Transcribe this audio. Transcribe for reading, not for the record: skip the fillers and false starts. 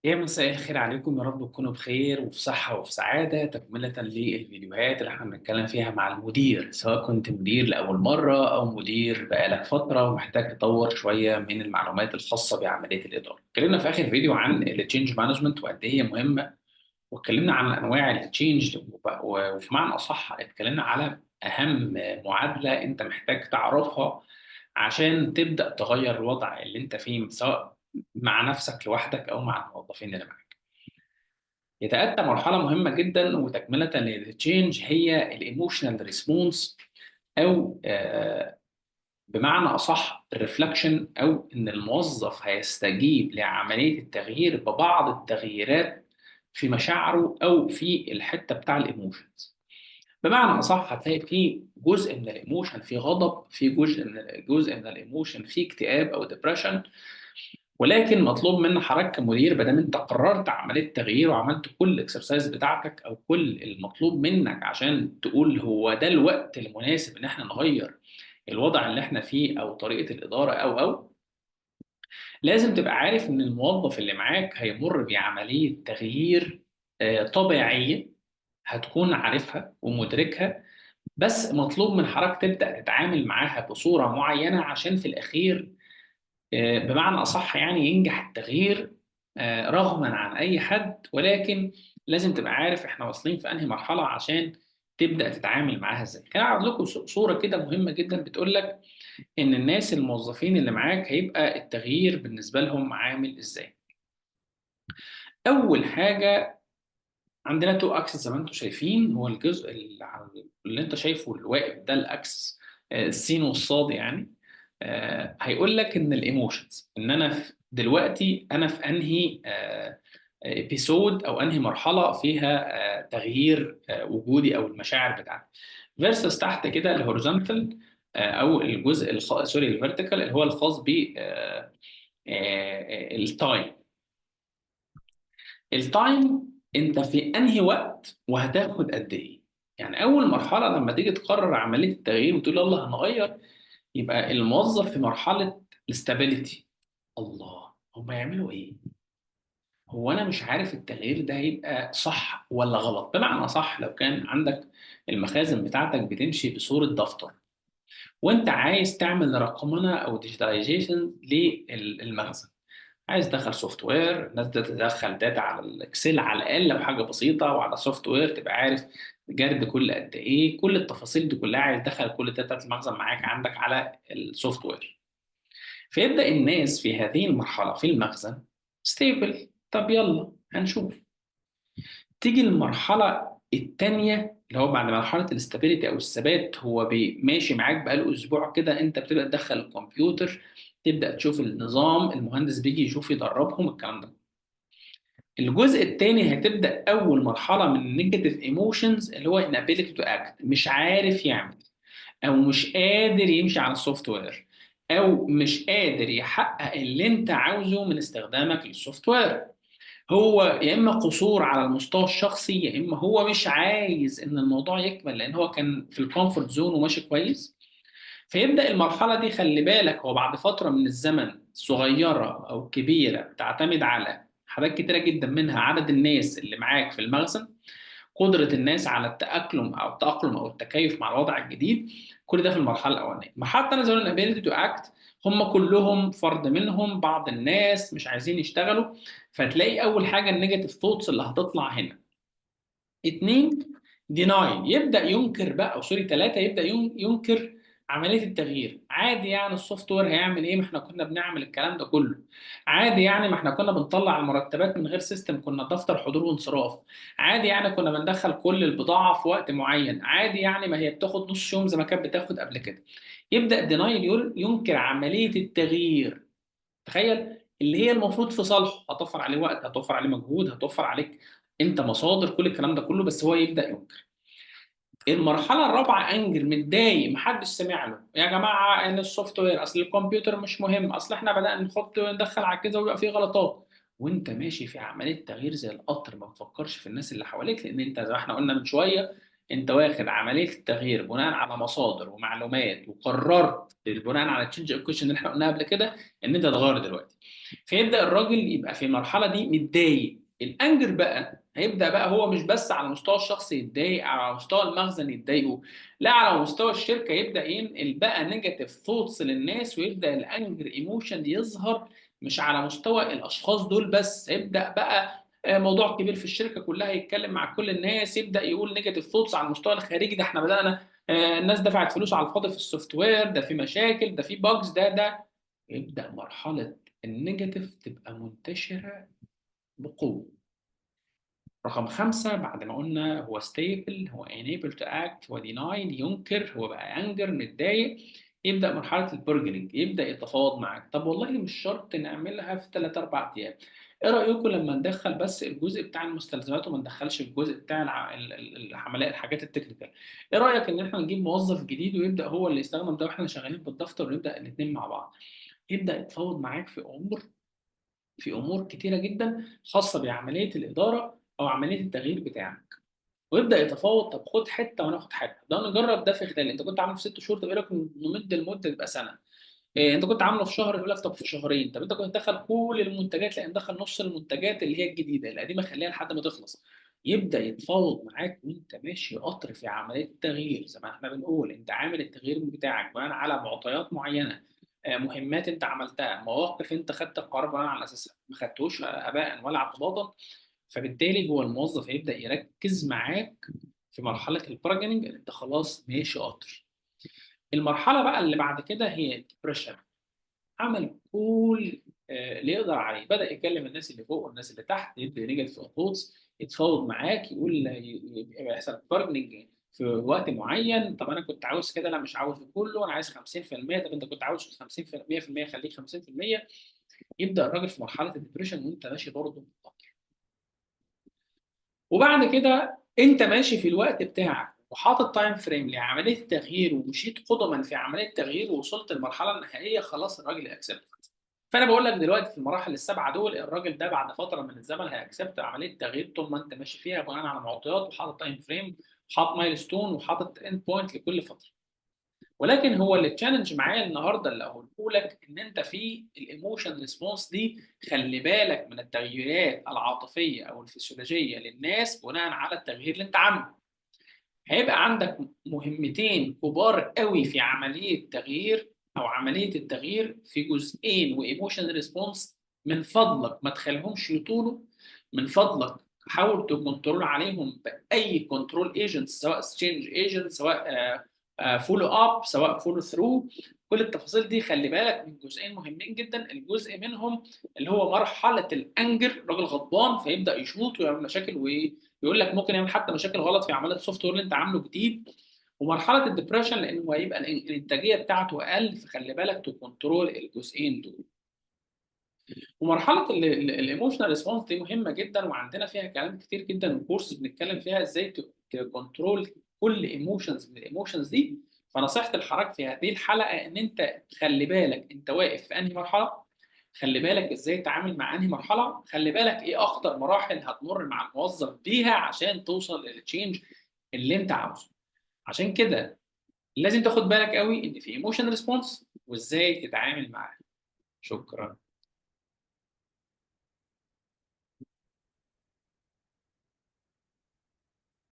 يا مساء الخير عليكم، يا رب تكونوا بخير وفي صحة وفي سعادة. تكملة للفيديوهات اللي احنا بنتكلم فيها مع المدير، سواء كنت مدير لأول مرة أو مدير بقالك فترة ومحتاج تطور شوية من المعلومات الخاصة بعملية الإدارة. اتكلمنا في آخر فيديو عن ال change management وقد إيه هي مهمة، واتكلمنا عن أنواع ال change، وفي معنى أصح اتكلمنا على أهم معادلة أنت محتاج تعرفها عشان تبدأ تغير الوضع اللي أنت فيه، سواء مع نفسك لوحدك أو مع الموظفين اللي معاك. يتأتى مرحلة مهمة جدا وتكملة لل change هي ال emotional response، أو بمعنى أصح ال reflection، أو إن الموظف هيستجيب لعملية التغيير ببعض التغييرات في مشاعره أو في الحتة بتاع ال emotions. بمعنى أصح هتلاقي في جزء من ال emotion في غضب، في جزء من ال emotion في اكتئاب أو depression، ولكن مطلوب من حضرتك كمدير ما دام انت قررت عملية تغيير وعملت كل ال exercise بتاعتك او كل المطلوب منك عشان تقول هو ده الوقت المناسب ان احنا نغير الوضع اللي احنا فيه او طريقه الادارة او لازم تبقى عارف ان الموظف اللي معاك هيمر بعملية تغيير طبيعية هتكون عارفها ومدركها، بس مطلوب من حضرتك تبدا تتعامل معاها بصورة معينة عشان في الاخير، بمعنى أصح ينجح التغيير، رغما عن أي حد، ولكن لازم تبقى عارف إحنا واصلين في أنهي مرحلة عشان تبدأ تتعامل معاها إزاي. كان أعرض لكم صورة كده مهمة جدا بتقول لك إن الناس الموظفين اللي معاك هيبقى التغيير بالنسبة لهم عامل إزاي. أول حاجة عندنا two axes زي ما انتم شايفين، هو الجزء اللي انت شايفه اللي واقف ده ال axis، السين والصاد يعني. هيقول لك ان ال emotions، ان انا دلوقتي انا في انهي episode او انهي مرحلة فيها تغيير وجودي او المشاعر بتاعتي، versus تحت كده ال horizontal، او الجزء sorry، ال vertical اللي هو الخاص ب ال time. ال time انت في انهي وقت وهتاخد قد ايه. اول مرحلة لما تيجي تقرر عملية التغيير وتقول يلا هنغير، يبقى الموظف في مرحلة ال stability. الله، هم يعملوا ايه؟ هو انا مش عارف التغيير ده هيبقى صح ولا غلط. بمعنى صح، لو كان عندك المخازن بتاعتك بتمشي بصورة دفتر وانت عايز تعمل رقمنه او digitalization للمخزن، عايز تدخل software، الناس تدخل data على ال Excel على الاقل لو حاجة بسيطة، وعلى software تبقى عارف جرد كل قد ايه، كل التفاصيل دي كلها عايز تدخل كل ال data بتاعت المخزن معاك عندك على ال software. فيبدا الناس في هذه المرحلة في المخزن stable، طب يلا هنشوف. تيجي المرحلة الثانية اللي هو بعد مرحلة ال stability او الثبات، هو ماشي معاك بقاله اسبوع كده، انت بتبدا تدخل الكمبيوتر، تبدا تشوف النظام، المهندس بيجي يشوف يدربهم الكلام ده. الجزء الثاني هتبدا اول مرحلة من ال negative emotions اللي هو inability to act، مش عارف يعمل، او مش قادر يمشي على ال software، او مش قادر يحقق اللي انت عاوزه من استخدامك لل software. هو يا اما قصور على المستوى الشخصي، يا اما هو مش عايز ان الموضوع يكمل لان هو كان في ال comfort zone وماشي كويس. فيبدا المرحلة دي، خلي بالك هو بعد فترة من الزمن صغيرة او كبيرة بتعتمد على حاجات كتيرة جدا، منها عدد الناس اللي معاك في المخزن، قدره الناس على التاقلم او التكيف مع الوضع الجديد. كل ده في المرحلة الاولانية. المرحلة الثانية زي ما قلنا ability to act، هم كلهم فرد منهم بعض الناس مش عايزين يشتغلوا، فتلاقي اول حاجة ال negative thoughts اللي هتطلع هنا. 2 denial، يبدا ينكر بقى، او sorry 3 يبدا ينكر عملية التغيير. عادي ال software هيعمل ايه، ما احنا كنا بنعمل الكلام ده كله، عادي ما احنا كنا بنطلع المرتبات من غير system، كنا دفتر حضور وانصراف، عادي كنا بندخل كل البضاعة في وقت معين، عادي ما هي بتاخد نص يوم زي ما كانت بتاخد قبل كده. يبدا denial ينكر عملية التغيير. تخيل اللي هي المفروض في صالحه، هتوفر عليه وقت، هتوفر عليه مجهود، هتوفر عليك انت مصادر، كل الكلام ده كله، بس هو يبدا ينكر. المرحلة الرابعة anger، متضايق، محدش سمع له، يا جماعة ان ال software، اصل الكمبيوتر مش مهم، اصل احنا بدانا نحط وندخل على كده ويبقى فيه غلطات، وانت ماشي في عملية تغيير زي القطر، ما بتفكرش في الناس اللي حواليك، لان انت زي ما احنا قلنا من شوية انت واخد عملية التغيير بناء على مصادر ومعلومات، وقررت بناء على change equation اللي احنا قلناها قبل كده ان انت تغير دلوقتي. فيبدا الراجل يبقى في المرحلة دي متضايق. ال anger بقى هيبدا بقى هو مش بس على مستوى الشخص يتضايق، على مستوى المخزن يتضايقوا، لا على مستوى الشركة يبدا ينقل بقى negative thoughts للناس، ويبدا ال anger emotion يظهر مش على مستوى الاشخاص دول بس، يبدا بقى موضوع كبير في الشركة كلها، يتكلم مع كل الناس، يبدا يقول negative thoughts على المستوى الخارجي، ده احنا بدانا الناس دفعت فلوس على الفاضي في ال software، ده في مشاكل، ده في bugs، ده يبدا مرحلة ال negative تبقى منتشرة بقوة. رقم 5 بعد ما قلنا هو stable، هو unable to act، هو denied ينكر، هو بقى anger متضايق، يبدأ مرحلة ال bargaining، يبدأ يتفاوض معاك. طب والله مش شرط نعملها في 3-4 أيام، إيه رأيكم لما ندخل بس الجزء بتاع المستلزمات وما ندخلش الجزء بتاع العملاء الحاجات ال technical؟ إيه رأيك إن إحنا نجيب موظف جديد ويبدأ هو اللي يستخدم ده وإحنا شغالين بالدفتر ونبدأ الاتنين مع بعض؟ يبدأ يتفاوض معاك في أمور كتيرة جدا خاصة بعملية الإدارة أو عملية التغيير بتاعك، ويبدأ يتفاوض. طب خد حتة وناخد حتة، ده نجرب ده في خلال، أنت كنت عامله في 6 شهور، طب إيه رأيك نمد المدة تبقى سنة؟ إيه أنت كنت عامله في شهر، يقول لك طب في شهرين. طب أنت كنت تدخل كل المنتجات، لا ندخل نص المنتجات اللي هي الجديدة، القديمة خليها لحد ما تخلص. يبدأ يتفاوض معاك وأنت ماشي قطر في عملية التغيير. زي ما احنا بنقول أنت عامل التغيير بتاعك بناء على معطيات معينة، مهمات أنت عملتها، مواقف أنت خدت القرار بناء على أساسها، ما خدتوش هباء ولا اعتباطا. فبالتالي هو الموظف هيبدأ يركز معاك في مرحلة ال bargaining، انت خلاص ماشي قطر. المرحلة بقى اللي بعد كده هي ال depression. عمل كل اللي يقدر عليه، بدأ يكلم الناس اللي فوق والناس اللي تحت، يبدأ negative thoughts، يتفاوض معاك، يقول يحصل bargaining في وقت معين. طب انا كنت عاوز كده، لا مش عاوز كله، انا عايز 50%. طب انت كنت عاوز 50%، 100%، خليك 50%. يبدأ الراجل في مرحلة ال depression وانت ماشي برضه. وبعد كده انت ماشي في الوقت بتاعك وحاطط time frame لعملية التغيير، ومشيت قدما في عملية التغيير ووصلت للمرحلة النهائية، خلاص الراجل accept. فانا بقول لك دلوقتي في المراحل ال7 دول الراجل ده بعد فترة من الزمن هي accept عملية التغيير طول ما انت ماشي فيها بناء على معطيات، وحاطط time frame، وحاطط milestone، وحاطط end point لكل فترة. ولكن هو اللي challenge معايا النهارده اللي هقوله لك ان انت في ال emotion response دي خلي بالك من التغييرات العاطفية او الفسيولوجية للناس بناء على التغيير اللي انت عامله. هيبقى عندك مهمتين كبار قوي في عملية تغيير او عملية التغيير في جزئين و emotion response، من فضلك ما تخليهمش يطولوا، من فضلك حاول ت control عليهم باي control agent، سواء change agent، سواء follow up، سواء follow through. كل التفاصيل دي خلي بالك من جزئين مهمين جدا. الجزء منهم اللي هو مرحلة ال anger، راجل غضبان فيبدا يشوط ويعمل مشاكل، ويقول لك ممكن يعمل حتى مشاكل غلط في عملية ال software اللي انت عامله جديد. ومرحلة ال depression لان هو هيبقى الانتاجية بتاعته اقل، فخلي بالك ت control الجزئين دول. ومرحلة ال emotional response دي مهمة جدا، وعندنا فيها كلام كتير جدا وكورس بنتكلم فيها ازاي ت control كل emotions من ال emotions دي. فنصيحه الحضرتك في هذه الحلقة ان انت خلي بالك انت واقف في انهي مرحلة، خلي بالك ازاي تتعامل مع انهي مرحلة، خلي بالك ايه اخطر مراحل هتمر مع الموظف بيها عشان توصل لل change اللي انت عاوزه. عشان كده لازم تاخد بالك قوي ان في emotion response وازاي تتعامل معاها. شكرا.